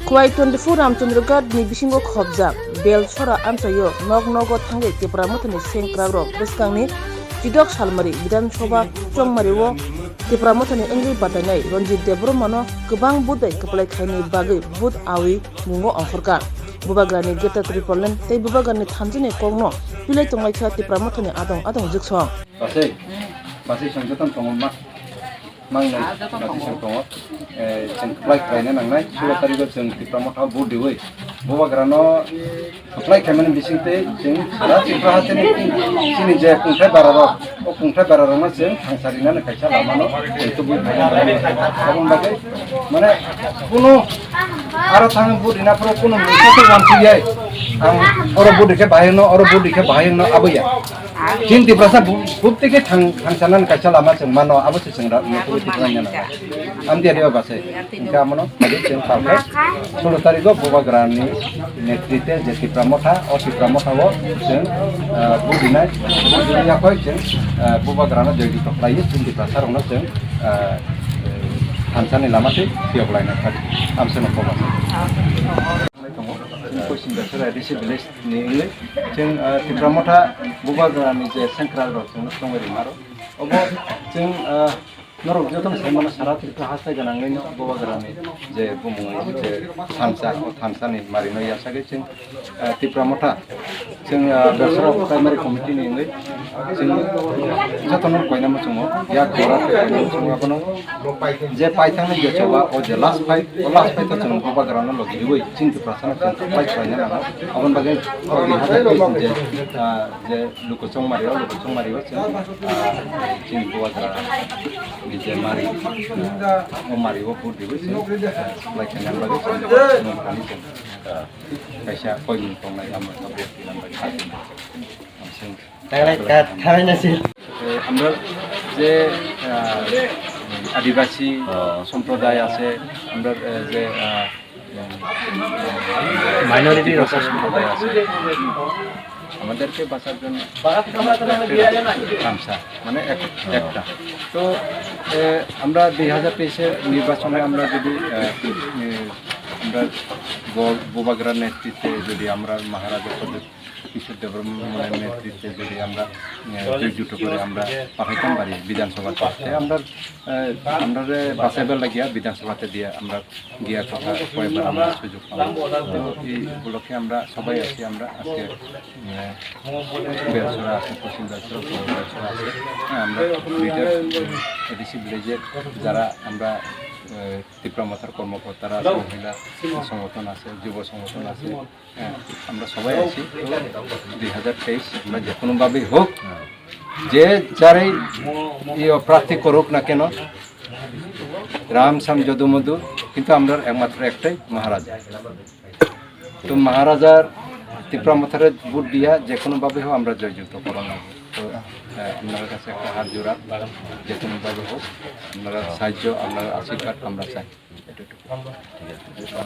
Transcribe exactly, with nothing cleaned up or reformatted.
Khowai twenty-four Ramchandra Ghat ni bisingo khobjak Belsora amchaio nok nogo thangwi Tipra Mothani sengkrakrok bwskangni chidok salmari Bidhan Sabha chongmario Tipra Mothani wngwi batainai Ranjit Debbarmano kwbang vote bai kwplai khaini bagwi vote awi mungo ongkhorkha. Bubagrani Greater Tipraland tei Bubagrani thanjani kokno pilai tonglaikha Tipra Mothani adong adong jwksong. Basai, basai song jotono tongo ma, mangnai, basai song tongo. Eh, chwng kwplai khlaina nangnai, sulo tarigo chwng Tipra Motha vote diwi. Bubagrano kwplai khaimani bisingtwi chwng sara Tripura hasteni chini je kungthai bararok, o kungthai bararokno chwng thangsarinani kaisa lamano chwng tubui khaina nangnai. Aboni bagwi, mane, kuno aro thang vote rina phuru kuno mungsa khe wansuk yai. Ang oro vote rikhe bahai hwno, oro vote rikhe bahai hwno, abo ya. Chini Tiprasa bu-, bupte khe thang, thangsanani kaisa lama chwng mano, abo se chwng ra-, nokhuwi Tiprasa nana. Amdia diba base. Hingkhe amono, adi chwng salkhe, sulo tarigo Bubagrani netrite je Tipra Motha, o Tipra Motha o chwng, ah, budinai, budinai yakhoi chwng, ah, Bubagrano joyjukto khlaiwi chini Tiprasarokno chwng, ah, thansani lama twi phiyok laina kha. Amseno koba. Tongo, chini Poschim Besora A D C village ni wngwi, chwng, ah, Tipra Motha Bubagrani je sengkrakrok chwngno tongwi rwmaro. Obo chwng, ah, norok jotono sai mano sara Tripura haste gwnangwi no Bubagrani je bumung je thansa, o thansani marino yasagwi chwng, ah, Tipra Motha, chwng, ah, Besora Primary Committee ni wngwi chwng jotono koina muchungo, yak jora koina muchungo, abono je paithangni je choba, o je last fight, o last fight o chwng Bubagrano logi riwi chini Tiprasano chwng fight khlaina nango. Aboni bagwi o dui hazar teis je, ah, je luku chongmari, o luku chongmari o chwng, ah, chini Bubagra ni je mari, ah, o mari o vote riwi chwng, ah, supply khlaina bagwi chwng nung thani chwng, ah, kaisa koimung tongnai amo tabuk khlaina bagwi chwng. Thanglai ka-, thanglai na si. Eh, আমরা যে, আহ, আদিবাসী সম্প্রদায় আছে, আমরা, আহ, যে, আহ, মাইনরিটি সম্প্রদায় আছে, আমাদেরকে বাঁচার জন্য গামছা, মানে এক-, একটা। তো, এ, আমরা দুই হাজার তেইশের নির্বাচনে আমরা যদি, এ, এ, আমরা ব-, বুবাগ্রার নেতৃত্বে যদি আমরা মহারাজা প্রদীপ কিশোর দেববর্মনের নেতৃত্বে যদি আমরা, এ, জোট জুট করে আমরা পাঠাইতাম পারি বিধানসভাতে। তে আমরা, এ, আমরা যে বাঁচাইবার লাগিয়া বিধানসভাতে দিয়ে আমরা গিয়া কথা কয়েকবার আমরা সুযোগ পাবো। তো এই উপলক্ষে আমরা সবাই আছি, আমরা আজকে, এ, বেলসরা আছে, পশ্চিম বেলসরা, পূর্ব বেলসরা আছে। হ্যাঁ, আমরা দুইটা এডিসি ভিলেজের যারা আমরা, এ, তিপ্রা মথার কর্মকর্তারা আছে, মহিলা সংগঠন আছে, যুব সংগঠন আছে, হ্যাঁ, আমরা সবাই আছি। তো দুই হাজার তেইশ আমরা যে কোনোভাবেই হোক, যে যারাই ইয়ে প্রার্থী করুক না কেন, রাম শ্যাম যদু মধু, কিন্তু আমরা একমাত্র একটাই মহারাজা। তো মহারাজার তিপ্রা মথারে ভোট দিয়া যে কোনোভাবে হোক আমরা জয়যুক্ত করানো হবে। তো, আহ, আপনার কাছে একটা হাত জোড়া, যে কোনোভাবে হোক, আপনারা সাহায্য, আপনার আশীর্বাদ আমরা চাই।